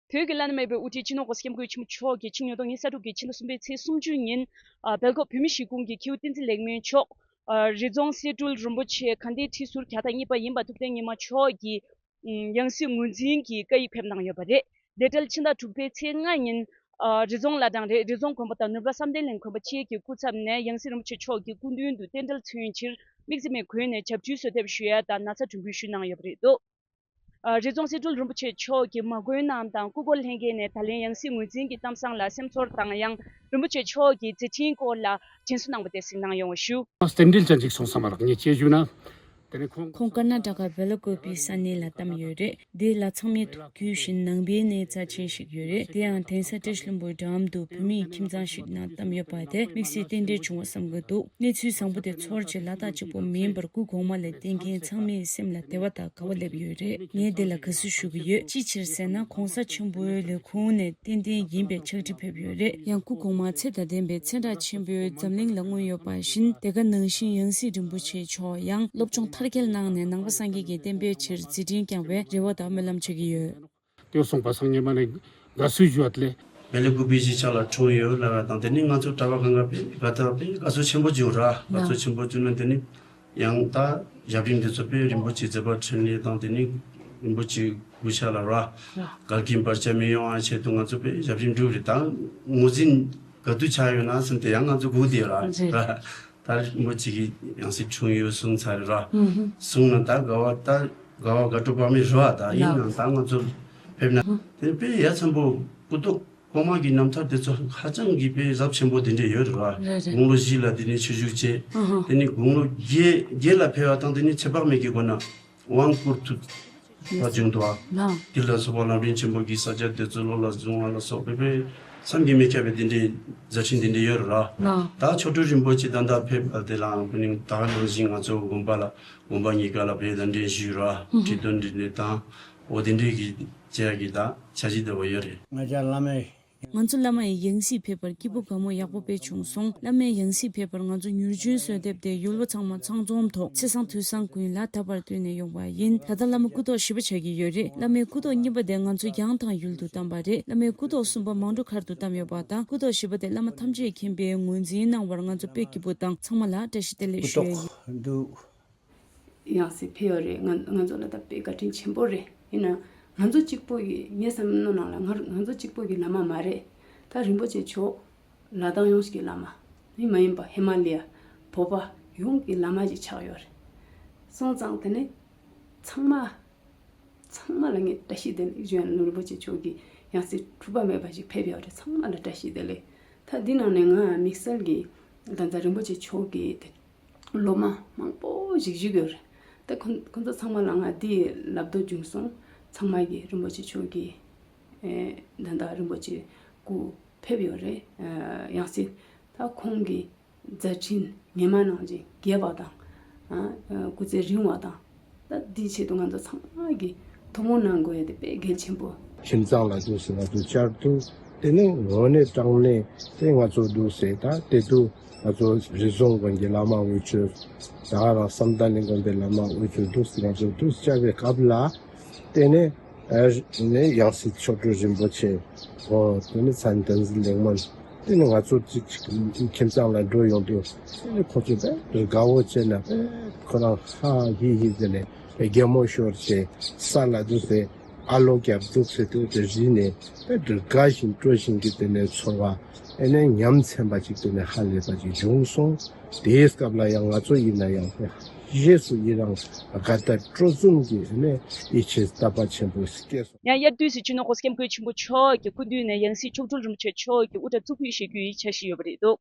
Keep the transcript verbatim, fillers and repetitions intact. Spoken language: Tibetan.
བོད་ཀྱི་བླ་ན་མེད་པའི་དབུ་ཁྲིད་སྤྱི་ནོར་༸གོང་ས་༸སྐྱབས་མགོན་ཆེན་པོ་མཆོག་གིས་ཕྱི་ལོ་ཉིས་སྟོང་ཉི་ཤུ་རྩ་དྲུག་གི་ཕྱི་ཟླ་གསུམ་པའི་ཚེས་སུམ་ཅུ་ཉིན། ཨ། སྦེལ་ཀོབ་བོད་མིའི་གཞིས་ཁོངས་ཀྱི་ཁྱེའུ་བསྟན་འཛིན་ལེགས་སྨོན་མཆོག་ཨ། རི་རྫོང་གསེར་སྦྲུལ་རིན་པོ་ཆེ་དགའ་ལྡན་ཁྲི་ཟུར་གྱ་ལྔ་པ་ཡིན་པ་ཐུབ་བསྟན་ཉི་མ་མཆོག་གིས། ཨ། ཡང་སྲིད་ངོས་འཛིན་གྱི་བཀའ་ཡིག་ཕེབས་གནང་ཡོད་པ་རེད། དེ་འཕྲལ་ཕྱི་ཟླ་དྲུག་པའི་ཚེས་ལྔ་ཉིན། ཨ། རི་རྫོང་བླ་བྲང་རེད། རི་རྫོང་དགོན་པ་དང་ནུབ་ར་བསམ་གཏན་གླིང་དགོན་པ་བཅས་ཀྱི་སྐུ་ཚབ་ནས་ཡང་སྲིད་རིན་པོ་ཆེ་མཆོག་གི་སྐུ་མདུན་དུ་རྟེན་འབྲེལ་མཚོན་ཕྱིར་དམིགས་བརྩེ་མའི་སྒོ་ནས་བྱབས་ཁྲུས་གསོལ་འདེབས་ཞུ་ཡ་དང་ན་ཚ་གྲོས་འབུལ་ཞུས་གནང་ཡོད་པ་རེད་འདུག་ཨ། རི་རྫོང་གསེར་སྦྲུལ་རིན་པོ་ཆེ་མཆོག་གིས་མ་བསྐོས་གནང་དང་སྐུ་འཁོར་ལྷན་རྒྱས་ནས་ད་ལན་ཡང་སྲིད་ངོས་འཛིན་གྱི་གཏམ་བཟང་ལ་སེམས་ཚོར་དང་ཡང་རིན་པོ་ཆེ་མཆོག་གི་མཛད་འཕྲིན་སྐོར་ལ་དྲན་གསོ་གནང་བ་དེ་གཟིགས་གནང་ཡོང་བ་ཞུ། རྟེན་འབྲེལ་ཅན་ཅིག་སོང་ཙང་མ་རག་ངས་ཅེས་ཞུ་ན། དེ་ནས་ཁོང་ཁོང་ཀར་ནཱ་ཊ་ཀ་བེ་ལ་ཀོ་པི་ས་གནས་ལ་བལྟམས་ཡོད་རེད། དེ་ལ་ཚང་མས་ཐུགས་དགྱེས་བཞིན་ནང་པའི་གནས་རྩ་ཆེན་ཞིག་ཡོད་རེད། དེ་ཡང་གདན་ས་བཀྲ་ཤིས་ལྷུན་པོའི་འགྲམ་དུ་བོད་མིའི་ཁྱིམ་ཚང་ཞིག་ནང་བལྟམས་ཡོད་པ་དེ་དམིགས་བསལ་རྟེན་འབྲེལ་བྱུང་བ་བསམ་གྱི་འདུག་གནས་ཚུལ་བཟང་པོ་དེ་ཚོར་རྗེས་ལ་དྭགས་གཅིག་པོ་མིན་པར་སྐུ་གོང་མ་ལ་བསྟེན་མཁན་ཚང་མའི་སེམས་ལ་བདེ་བ་དང་དགའ་བ་སླེབས་ཡོད་རེད། ངས་འདི་ལ་དགའ་བསུ་ཞུ་གི་ཡོད། ཅིའི་ཕྱིར་ཟེར་ན་༸གོང་ས་ཆེན་པོའི་ལས་ཁུངས་ནས་ཏན་ཏན་ཡིན་པའི་ཕྱག་བྲིས་ཕེབས་ཡོད་རེད། ཡང་སྐུ་གོང་མ་ཚེ་དང་ལྡན་པའི་ཚེ་བཀྲ་ཆེན་པོའི་འཛམ་གླིང་ལ་མངོན་ཡོད་པ་བཞིན་དེ་ག་ནང་བཞིན་ཡང་སྲིད་རིན་པོ་ཆེ་མཆོག་ཡང་སློབ་སྦྱོང་མཐར་འཁྱོལ་གནང་ནས་ནང་པ་སངས་རྒྱས་ཀྱི་བསྟན་པའི་ཕྱིར་མཛད་འཕྲིན་བསྐྱངས་པའི་རེ་བ་དང་སྨོན་ལམ་བྱེད་ཀྱི་ཡོད། དེ་སོང་པ་སངས་རྒྱས་མ་ནས་དགའ་བསུ་ཞུ་བ་ལས། བེ་ལེ་ཀུ་པི་གཞིས་ཆགས་ལ་འཁྲུངས་ཡོད་ལབ་པ་དང་དེ་ནི་ང་ཚོ་གྲྭ་པ་གང་ག་པས་དགའ་ཐག་པས་དགའ་བསུ་ཆེན་པོ་བྱུང་ར། དགའ་བསུ་ཆེན་པོ་བྱུང་ན་དེ་ནི་ཡང་ད་ཞབས་རིམ་དེ་ཚོ་པས་རིན་པོ་ཆེ་མཛད་པ་འཕྲིན་ལས་དང་དེ་ནི་རིན་པོ་ཆེ་སྐུ་ཕྱག་ལ་ར། གལ་ཀིན་བར་ཆད་མི་ཡོང་བ་ཆེད་དུ་ང་ཚོ་པས་ཞབས་རིམ་སྒྲུབ་རེད། ད་ངོས་འཛིན་ག་དུས་ཆགས་ཡོད་ན་སེམས་དེ་ཡང་ང་ཚོ་སྒུག་བསྡད་ཡོད་ར། ད་རིན་པོ་ཆེ་གི་ཡང་སྲིད་འཁྲུངས་ཡོད་གསུངས་ཚར་ར། གསུངས་ན་ད་དགའ་བ་ད་དགའ་བ་དགའ་སྤྲོ་དཔག་མེད་རེད་བ། ད་ཡིན་ནའང་ད་ང་ཚོ་ཕེབས་ན་དེ་དཔེ་ཡ་མཚན་པོ་སྐུ་ཐོག་གོང་མ་གི་རྣམ་ཐར་དེ་ཚོ་ཧ་ཅང་གི་དཔེ་རླབས་ཆེན་པོ་དེ་འདྲས་ཡོད་རེད་བ། དགུང་ལོ་བཞི་ལ་དེ་ནས་ཆོས་ཞུགས་བྱས། དེ་ནས་དགུང་ལོ་བརྒྱད་བརྒྱད་ལ་ཕེབས་པ་དང་དེ་ནས་ཚེ་དཔག་མེད་ཀྱི་སྒོ་ན་དབང་བསྐུར་ཐུབ་པ་བྱུང་འདུག་བ། དེ་ལ་སོགས་པ་ལམ་རིམ་ཆེན་པོ་གི་ས་སྐྱ་དེ་ཚོ་བློ་ལ་བཟུང་བ་ལ་སོགས་པའི་དཔེ་བསམ་གྱིས་མི་ཁྱབ་པའི་དེ་འདྲའི་མཛད་འཕྲིན་དེ་འདྲ་ཡོད་རེད་ལ། ད་མཆོག་སྤྲུལ་རིན་པོ་ཆེ་ད་ལྟ་ཕེབས་པ་དེ་ལའང་དཔེ་ནི་ད་ག་ནང་བཞིན་ང་ཚོ་དགོན་པ་ལ་དགོན་པ་གཉིས་ཀ་ལ་དཔེ་གདན་འདྲེན་ཞུས་ར། ཁྲི་སྟོན་འདྲི་ནས་དང་འོ་དེ་འདྲའི་གི་བྱས་ཀྱི་ད་བྱ་གཞི་འདྲ་བོ་ཡོད་རེད། ང་ཅག་བླ་མའི། ང་ཚོ་བླ་མ་ཡི་ཡང་སྲིད་ཕེབས་པར་སྐྱིད་པོ་དགའ་མོ་ཡག་པོ་དཔེ་བྱུང་སོང་། བླ་མའི་ཡང་སྲིད་ཕེབས་པར་ང་ཚོ་མྱུར་བྱོན་གསོལ་འདེབས་དེ་ཡུལ་བ་ཚང་མ་ཚང་འཛོམས་ཐོག་ཚེས་བཟང་དུས་བཟང་ཀུན་ལ་ད་བར་བསྟུན་ནས་ཡོང་བ་ཡིན། ད་ལྟ་བླ་མ་སྐུ་ཐོག་བཞི་པ་ཆགས་ཀྱི་ཡོད་རེད། བླ་མའི་སྐུ་ཐོག་གཉིས་པ་དེ་ང་ཚོ་གྱང་ཐང་ཡུལ་དུ་བཏང་བ་རེད། བླ་མའི་སྐུ་ཐོག་གསུམ་པ་མང་འགྲོ་མཁར་དུ་བཏང་ཡོད་པ་དང་སྐུ་ཐོག་བཞི་པ་དེ་བླ་མ་ཐམས་ཅད་མཁྱེན་པས་ངོས་འཛིན་གནང་བར་ང་ཚོ་དཔེ་སྐྱིད་པོ་དང་ཚང་མ་ལ་བཀྲ་ཤིས་བདེ་ལེགས་ཞུ་ཡ་ཡིན། ཡང་སྲིད་ཕེབས་ཡོད་རེད། ང་ང་ཚོ་ལ་ད་དཔེ་བཀའ་དྲིན་ཆེན་པོ་རེད། ཡིན་ན་ང་ཚོ་གཅིག་པོ་ཡི་ངའི་བསམ་བློ་ནང་ལ་ང་ང་ཚོ་གཅིག་པོ་གི་བླ་མ་མ་རེད། ད་རིན་པོ་ཆེ་མཆོག་ལ་དྭགས་ཡོངས་ཀྱི་བླ་མ་ནི་མ་ཡིན་པ་ཧི་མ་ལ་ཡ་བོད་པ་ཡོངས་ཀྱི་བླ་མ་ཞིག་ཆགས་ཡོད་རེད། སོང་ཙང་དེ་ནི་ཚང་མ་ཚང་མ་ལ་ངས་བཀྲ་ཤིས་བདེ་ལེགས་ཞུ་ཡ་ནི་རིན་པོ་ཆེ་མཆོག་གི་ཡང་སྲིད་འཁྲུག་པ་མེད་པ་ཞིག་ཕེབས་ཡོད་རེད། ཚང་མ་ལ་བཀྲ་ཤིས་བདེ་ལེགས། ད་འདི་ནང་ནས་ང་དམིགས་བསལ་གྱི་ད་ལྟ་རིན་པོ་ཆེ་མཆོག་གི་དེ། སློབ་མ་མང་པོ་ཞིག་བཞུགས་ཡོད་རེད། ད་ཁོ་ཁོ་ཚོ་ཚང་མ་ལ་ང་འདི་ལབ་འདོད་བྱུང་སོང་། ཚང་མ་གིས་རིན་པོ་ཆེ་མཆོག་གི་ཨེ་ད་ལྟ་རིན་པོ་ཆེ་སྐུ་ཕེབས་ཡོད་རེད། ཨ་ཡང་སྲིད་ད་ཁོང་གི་མཛད་འཕྲིན་སྔོན་མ་ནང་བཞིན་རྒྱས་པ་དང་ཨ་སྐུ་ཚེ་རིང་བ་དང་། ད་འདིའི་ཆེད་དུ་ང་ཚོ་ཚང་མ་གིས་ཐུགས་སྨོན་གནང་དགོས་ཡ་དེ་དཔེ་གལ་ཆེན་པོ། ཁྱིམ་ཚང་ལ་འདུག་ཟེར་ང་ཚོ་བཅར་དུས་དེ་ནི་དངོས་གནས་དྲང་གནས་དེ་ང་ཚོ་འདུག་ཟེར། ད་དེ་དུས་ང་ཚོ་རི་རྫོང་དགོན་གྱི་བླ་མ་དབུ་ཆོས་ད་ག་རང་བསམ་གཏན་གླིང་དགོན་པའི་བླ་མ་དབུ་ཆོས་འདུག་ཟེར་ང་ཚོ་འདུག་བཅར་བའི་སྐབས་ལ་དེ་ནི་ཨ་ནི་ཡང་སྲིད་མཆོག་སྤྲུལ་རིན་པོ་ཆེ་འོ་དེ་ནི་མཚན་བསྟན་འཛིན་ལེགས་སྨོན། དེ་ནི་ང་ཚོ་གཅིག་གཅིག་ཁྱིམ་ཚང་ལ་འགྲོ་ཡོང་དུས་དེ་ནི་ཁོ་ཚོ་དཔེ་དགའ་བོ་བྱས་ནས་དཔེ་ཁོ་རང་ཧ་ཧི་ཧི་ཟེར་ནས་དཔེ་གད་མོ་ཤོར་བྱས་ས་ལ་འདུག་ཟེར། ཨ་ལོ་རྒྱབ་འདུག་ཟེར་དུས་དེ་རིག་ནས་དཔེ་དགའ་བཞིན་སྤྲོ་བཞིན་གྱི་དེ་ནས་ཚོར་བ་ཨེ་ནས་ཉམས་ཚན་པ་ཅིག་དེ་ནས་ཧ་ལས་པ་ཅིག་བྱུང་སོང་། དེའི་སྐབས་ལ་ཡང་ང་ཚོ་ཡིན་ན་ཡང་དཔེ་རྗེས་སུ་ཡི་རང་དགའ་དད་སྤྲོ་འཛུམ་གྱི་ཨེ་ནས་ཡིད་ཆེས་དད་པ་ཆེན་པོ་སྐྱེས་སོང་། ཡང་དབྱར་དུས་སུ་སྤྱི་ནོར་༸གོང་ས་༸སྐྱབས་མགོན་ཆེན་པོ་མཆོག་གི་སྐུ་མདུན་ནས་ཡང་སྲིད་མཆོག་སྤྲུལ་རིན་པོ་ཆེ་མཆོག་གི་དབུ་སྐྲ་བཙུགས་ཕུད་བཞེས་རྒྱུ་ཡི་འཆར་གཞི་ཡོད་པ་རེད་འདུག